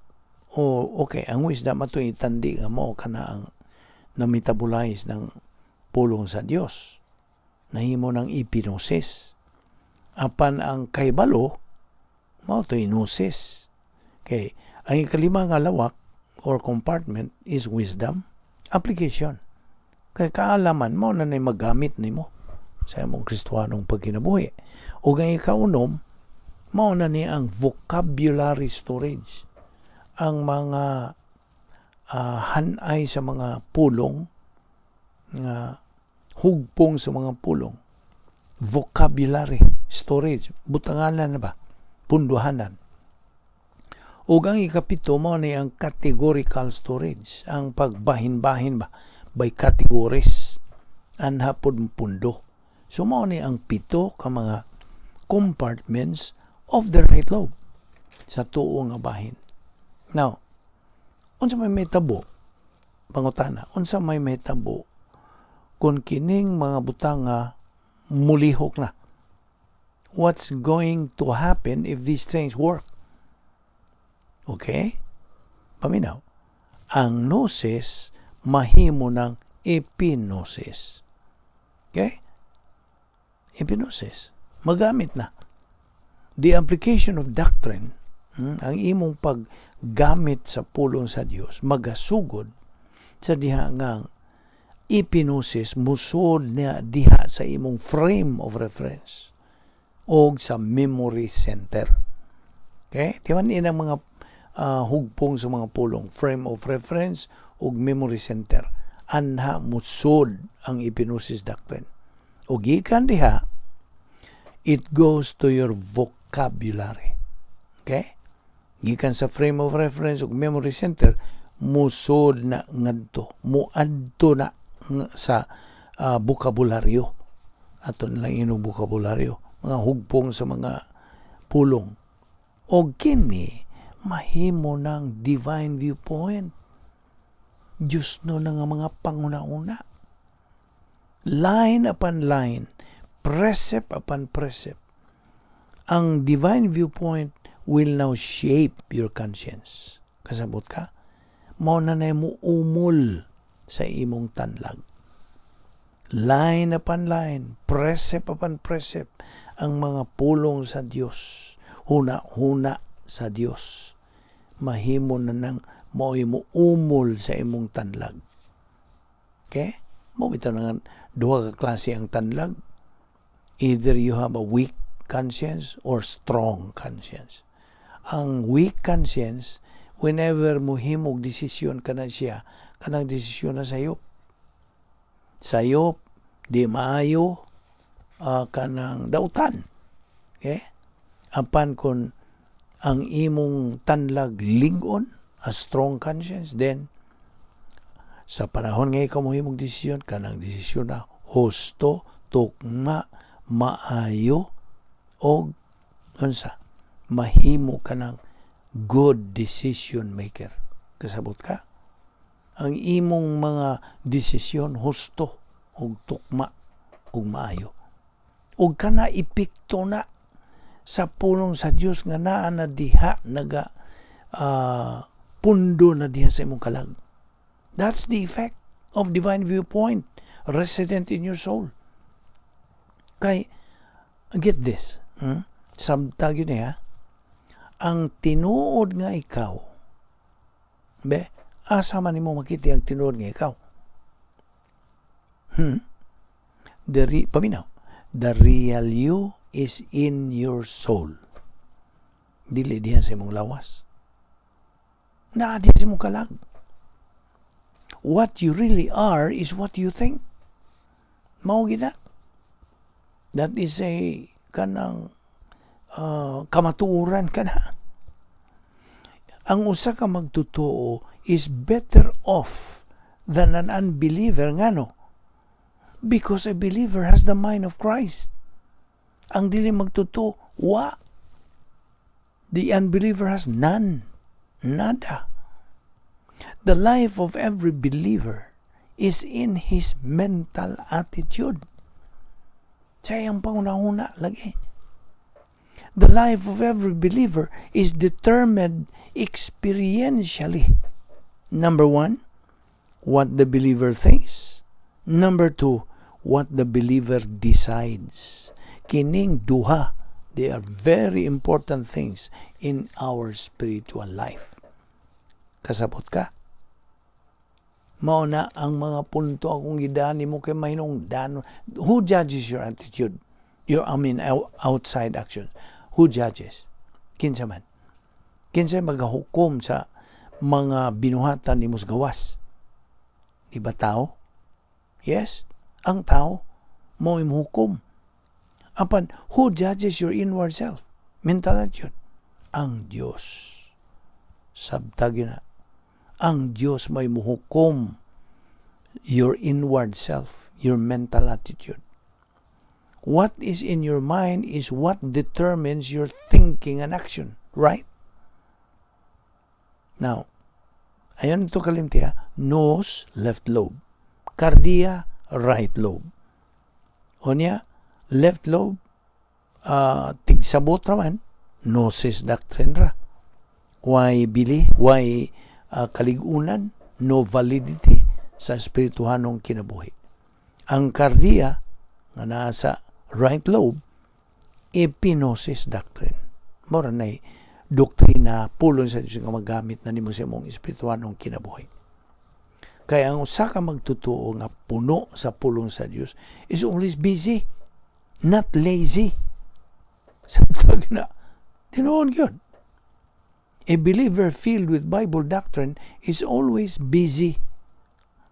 o okay, ang wisdom ato itandi nga mao kana ang na-metabolize ng pulong sa Dios. Nahimo ng epignosis. Apan ang kahibalo, mao to gnosis. Okay. Ang ikalima nga lawak or compartment is wisdom application. Kay kaalaman mao na nay magamit nimo sa imong Kristohanong pagkinabuhi. O ang ikaunom, mao na ni ang vocabulary storage. Ang mga hanay sa mga pulong, nga hugpong sa mga pulong, vocabulary storage, butanganan na ba, punduhanan. Ug ang ikapito, mao ni ang categorical storage, ang pagbahin-bahin ba by categories, anha pod pundo. So mao ni ang pito ka mga compartments of the right lobe sa tuo nga bahin. Now, unsa may mahitabo? Pangutana, unsa may mahitabo kung kining mga butanga mulihok na? What's going to happen if these things work? Okay? Paminaw. Ang gnosis mahimo ng epignosis. Okay? Epignosis. Magamit na. The application of doctrine, ang imong paggamit sa pulong sa Dios, magasugod sa diha nga epignosis musod niya diha sa imong frame of reference o sa memory center. Okay? Di man inang mga hugpong sa mga pulong, frame of reference ug memory center. Anha musod ang epignosis doctrine. O gikan diha, it goes to your vocabulary. Okay? Gikan sa frame of reference ug memory center, musod na ngadto, muadto na sa bokabularyo. Ato na lang inyong bokabularyo, mga hugpong sa mga pulong. O kini, mahimo ng divine viewpoint. Diyos no nga mga panguna-una. Line upon line, precept upon precept. Ang divine viewpoint will now shape your conscience. Kasabot ka? Mao na na mo umol sa imong tanlag. Line upon line, precept upon precept, ang mga pulong sa Dios, huna-huna sa Dios. Mahimo na nang mao mo umol sa imong tanlag. Okay? Mao bitaw nga duha ka klase ang tanlag. Either you have a weak conscience or strong conscience. Ang weak conscience, whenever mohimog desisyon ka na siya, kanang desisyon na sayop. Sayop, di maayo, kanang dautan. Okay? Apan kung ang imong tanlag lig-on, a strong conscience, then sa panahon nga ikaw mohimog desisyon, kanang desisyon na husto, tukma, maayo, og unsa, mahimo ka ng good decision maker. Kasabot ka? Ang imong mga desisyon husto ug tukma ug maayo. Ug kana epekto na sa pulong sa Dios nga naa na diha naga pundo na diha sa imong kalag. That's the effect of divine viewpoint resident in your soul. Kay, get this, Sabta gyud niya, ang tinuod nga ikaw, be, asa man nimo makita ang tinuod nga ikaw? Diri, paminaw. The real you is in your soul. Dili diha sa imong lawas. Naa diha sa imong kalag. What you really are is what you think. Mao gyud na. That is a kanang kamatuoran kana. Ang usa ka magtotoo is better off than an unbeliever, ngano? Because a believer has the mind of Christ. Ang dili magtotoo, wa. The unbeliever has none. Nada. The life of every believer is in his mental attitude. Sa iyang panghunahuna lagi. The life of every believer is determined experientially. Number one, what the believer thinks. Number two, what the believer decides. Kining duha, they are very important things in our spiritual life. Kasabot ka? Mao na ang mga punto akong gidani mo kay mahinungdan. Who judges your attitude? Your, I mean, outside action. Who judges? Kinsa man? Kinsa magahukom sa mga binuhatan nimo sa gawas? Di ba tao? Yes, ang tao mo hukom. Apan, who judges your inward self? Mental attitude. Ang Dios. Sabtag na. Ang Dios may muhukom your inward self, your mental attitude. What is in your mind is what determines your thinking and action, right? Now, ayon ito kalimti ha, nous, left lobe. Kardia, right lobe. Unya, left lobe, tigsabot raman, gnosis doctrine ra. Why bili, why kaligunan, no validity sa espirituhanong kinabuhi. Ang kardia, nga nasa right lobe, epignosis doctrine. Mora na doktrina pulong sa Diyos nga magamit na nimo sa imong espirituhanong kinabuhi. Kaya ang usa ka magtotoo nga puno sa pulong sa Dios is always busy, not lazy. Sabtag na, tinuod gyud. A believer filled with Bible doctrine is always busy.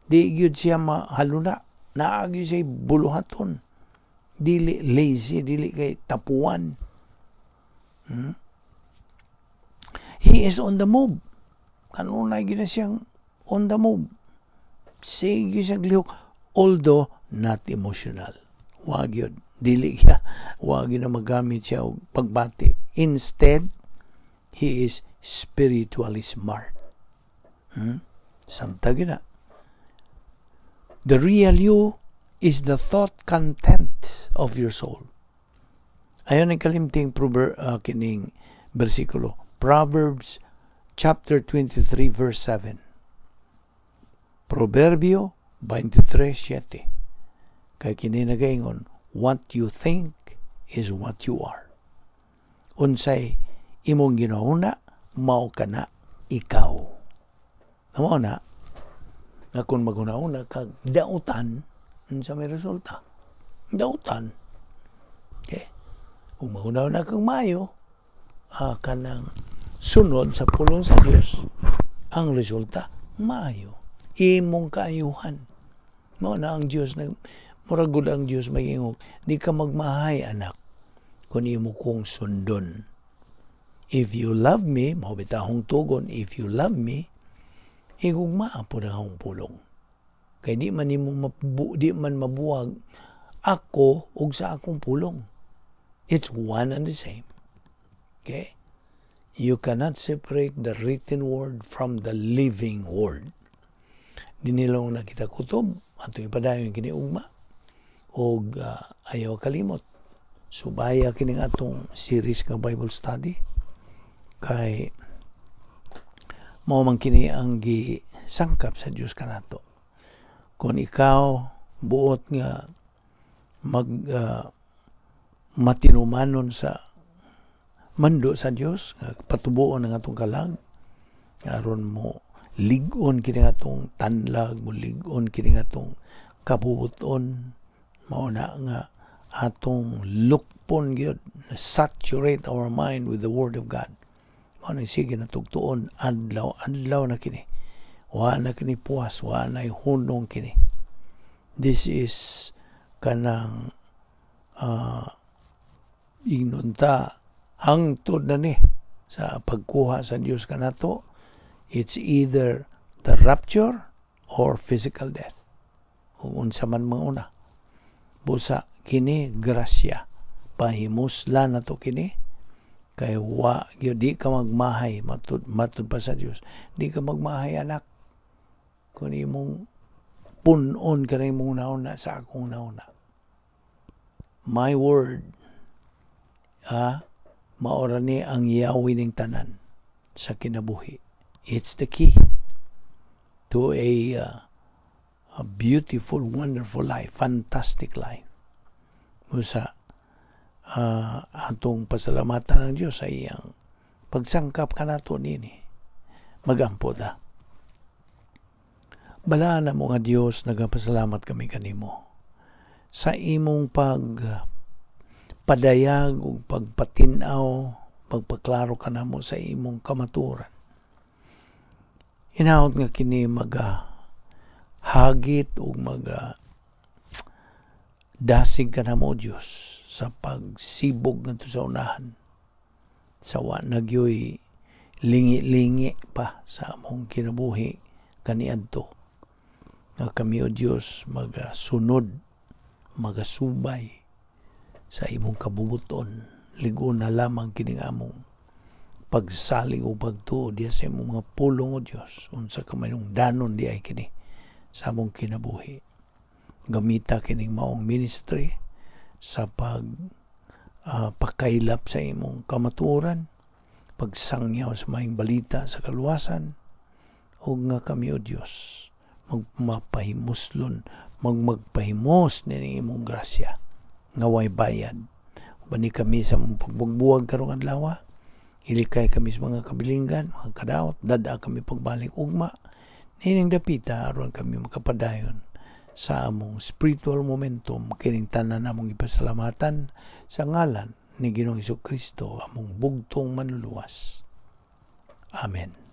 Di gyud siya mahaluna. Naa gyud siya buluhaton. Dili lazy, dili kay tapuan. He is on the move. Kanunay gyud na siyang on the move. Sige siyang lihok. Although not emotional. Wag yun. Dili siya. Wag yun na magamit siya og pagbati. Instead, he is spiritually smart. Samtag yun na. The real you is the thought content of your soul. Ayon ang kalimting proverb, kining bersikulo. Proverbs chapter 23 verse 7. Proverbio 23:7. Kay kini nagaingon, "What you think is what you are." Unsay imong ginahuna, mao kana ikaw. Mao na nga kung maghuna-huna kag dautan, unsa may resulta? Dautan. Okay. Kung maghuna-huna kag maayo, kanang sunod sa pulong sa Dios, ang resulta maayo. Imong kaayuhan. Mao na ang Dios nag murag gud ang Dios magingog, "Di ka magmahay, anak, kung imo kong sundon. If you love me," mao bitahong tugon, "if you love me, higugmaa pod ang akong pulong. Kay di man nimo di man mabuwag ako ug sa akong pulong." It's one and the same. Okay? You cannot separate the written word from the living word. Dinhi lang na kita kutob, atong ipadayon kini ugma og ayaw kalimot. Subaya kining atong series nga Bible study kay mao man kini ang gisangkap sa Dios kanato. Kung ikaw buot nga mag matinumanon sa mando sa Dios nga patubuon ang atong kalag aron mo lig-on kini atong tanlag, mo lig-on kini atong kabubuton, mao na nga Atong lukpon gyud, saturate our mind with the Word of God. Mao ni sige na tugtuon adlaw adlaw na kini. Wa na kini puwas, wa na hunong kini. This is kanang ingnon ta hangtod na ni sa pagkuha sa Dios kanato. It's either the rapture or physical death, kung unsa man mauna. Busa kini grasya, pahimusla na to kini, kay wa gyud, di ka magmahay. Matud matud pa sa Dios, di ka magmahay, anak, kung imong pun-on ka na imong nauna sa akong nauna. My word, maora ni ang yawi ning tanan sa kinabuhi. It's the key to a beautiful, wonderful life, fantastic life. Usa atong pasalamatan ang Dios sa iyang pagsangkap kanato nini. Magampo ta. Balaan mo nga Dios, nagapasalamat kami kanimo sa imong pag padayag ug pagpatin-aw, pagpaklaro kanamo sa imong kamatuoran. Hinaot nga kini maga hagit ug maga dasig kanamo, Dios, sa pagsibog ngadto sa unahan sa wa nagyoy lingi-lingi pa sa among kinabuhi kaniadto, nga kami, o Dios, magasunod, magasubay sa imong kabubuton. Lig-on na lamang kining among pagsalig o pagtuo diya sa imong mga pulong, o Dios. Unsa ka danon di ay kini sa among kinabuhi. Gamita kining maong ministry sa pag pakaylap sa imong kamatuoran, pagsangyaw sa maayong balita sa kaluwasan, ug nga kami, o Dios, magmapahimuslon, magmagpahimos ni imong grasya nga way bayad. Ubani kami sa among pagbugbuwag karong adlaw. Ilikay kami sa mga kabilinggan, mga kadaot, dada kami pagbalik ugma. Nining dapita aron kami makapadayon sa among spiritual momentum. Kining tanan among ipasalamatan sa ngalan ni Ginoong Kristo, among bugtong Manluluwas. Amen.